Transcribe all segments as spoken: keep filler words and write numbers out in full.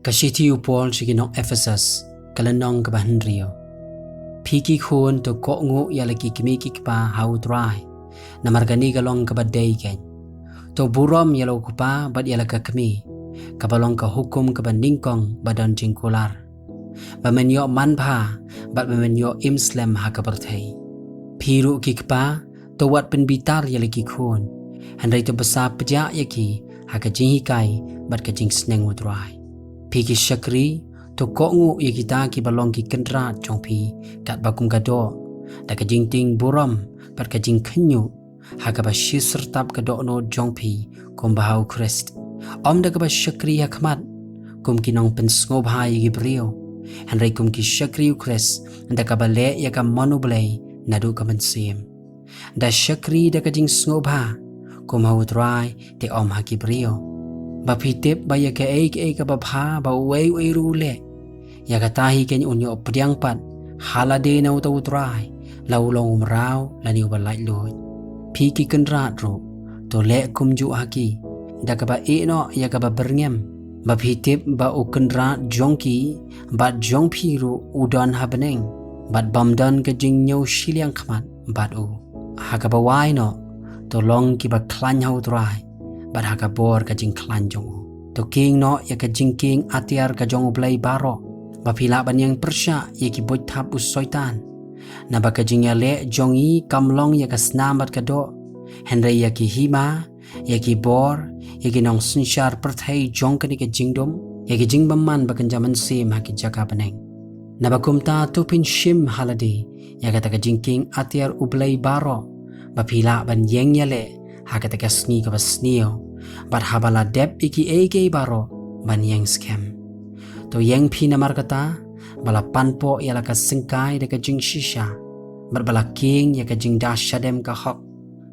Ka shithi u Paul sha ki nong Ephesus, ka lynnong kaba hynriew. Phi ki khun, to kohnguh ïa la ki kmie ki kpa ha u Trai, namar kane ka long kaba dei keiñ. To burom ïa la u kpa bad ïa la ka kmie, kaba long ka hukum kaba nyngkong ba don jingkular, ba men ïoh manbha bad ba men ïoh im slem ha ka pyrthei. Phi ruh ki kpa, to wat pynbitar ïa la ki khun, hynrei to bsa pjah ïa ki ha ka jinghikai bad ka jingsneng u Trai. Phi ki shakri, to kohnguh ïa kita kiba long ki kynrad jong phi katba kum ka doh, da ka jingtieng burom bad ka jingkhynñiuh, ha kaba shisyrtap ka dohnud jong phi kumba ha u Khrist, ym da kaba shakri ha khmat kum ki nongpynsngewbha ïa ki briew, hynrei kum ki shakri u Khrist, da kaba leh ïa ka mon U Blei naduh ka mynsiem, da shakri da ka jingsngewbha kum ha u Trai, te ym ha ki briew. Ba phi tip ba ïa kaei kaei kaba bha ba uei uei ruh u leh, ïa kata hi keiñ un ïoh pdiang pat ha lade na uta u Trai, la u long u mraw lane uba laitluid. Phi ki kynrad ruh, to leh kumjuh ha ki, da kaba ïehnoh ïa kaba byrngem. Ba phi tip ba u kynrad jong ki bad jong phi ruh u don ha bneng, bad bym don ka jingñiew shiliang khmat bad u. Ha kaba wai noh, to long kiba khlaiñ ha u Trai bad ha ka bor ka jingkhlaiñ jong u. To kieng noh ïa ka jingkieng atiar ka jong U Blei baroh, ba phi lah ban ïeng pyrshah ïa ki buit thap u Soitan. Naba ka jingïaleh jong ngi kam long ïa ka snam bad ka doh, hynrei ïa ki hima, ïa ki bor, ïa ki nongsynshar pyrthei jong kane ka jingdum, ïa ki jingbymman ba kynja mynsiem ha ki jaka bneng. Naba kumta to phin shim ha lade ïa kata ka jingkieng atiar U Blei baroh, ba phi lah ban ïeng ïaleh ha kata ka sngi kaba sniew, bad haba la dep ïa kiei kiei baroh ban ïeng skhem. To ïeng phi namar kata, ba la panpoh ïa la ka syngkai da ka jingshisha, bad ba la kieng ïa ka jingda shadem ka hok,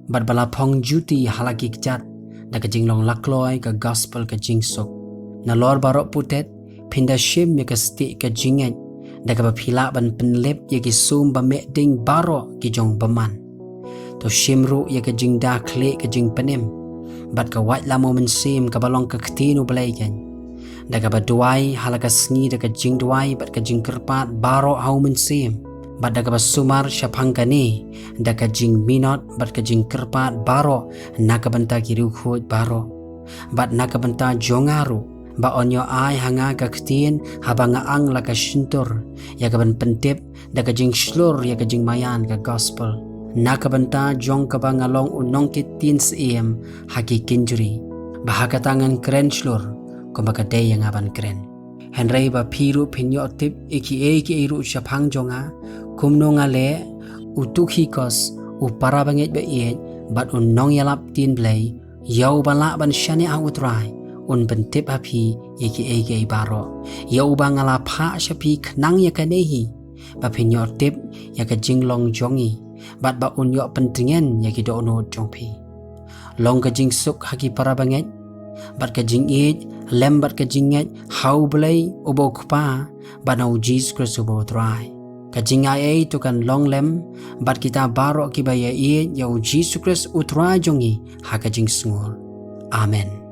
bad ba la phong juti ha la ki kjat da ka jinglong lakloi ka gospel ka jingsuk. Nalor baroh putet, phin da shim ïa ka stieh ka jingngeit, da kaba phi lah ban pynlip ïa ki sum ba meh ding baroh ki jong bymman. To shim ruh ïa ka jingda khlieh ka jingpynim, bad ka waitlam u Mynsiem kaba long ka ktien U Blei keiñ, da kaba duwai ha la ka sngi da ka jingduwai bad ka jingkyrpad baroh ha u Mynsiem, bad da kaba sumar shaphang kane da ka jingminot bad ka jingkyrpad baroh na ka bynta ki riewkhuid baroh, bad na ka bynta jong nga ruh, ba yn ïoh ai ha nga ka ktien haba nga ang la ka shyntur, ïa kaban pyntip da ka jingshlur ïa ka jingmaïan ka gospel, na ka bynta jong kaba nga long u nongkit ktien syiem ha ki kynjri, ba ha kata ngan kren shlur kumba ka dei ïa nga ban kren. Hynrei ba phi ruh phin ïoh tip ïa kiei kiei ruh shaphang jong nga, kumno nga leh, u Tukhikos, u para bangeit ba ïeit bad u nongïalap ktien Blei, ïa uba lah ban shaniah ha u Trai, un pyntip ha phi ïa kiei kiei baroh, ïa uba nga la phah sha phi khnang ïa kane hi, ba phin ïoh tip ïa ka jinglong jong ngi, bad ba un ïoh pyntngen ïa ki dohnud jong phi. Long ka jingsuk ha ki para bangeit, bad ka jingïeit lem bad ka jingngeit ha U Blei uba u Kpa, bad na u Jisu Khrist uba u Trai. Ka jingaiei to kan long lem bad kita baroh kiba ïaieit ïa u Jisu Khrist u Trai jong ngi ha ka jingsngur. Amen.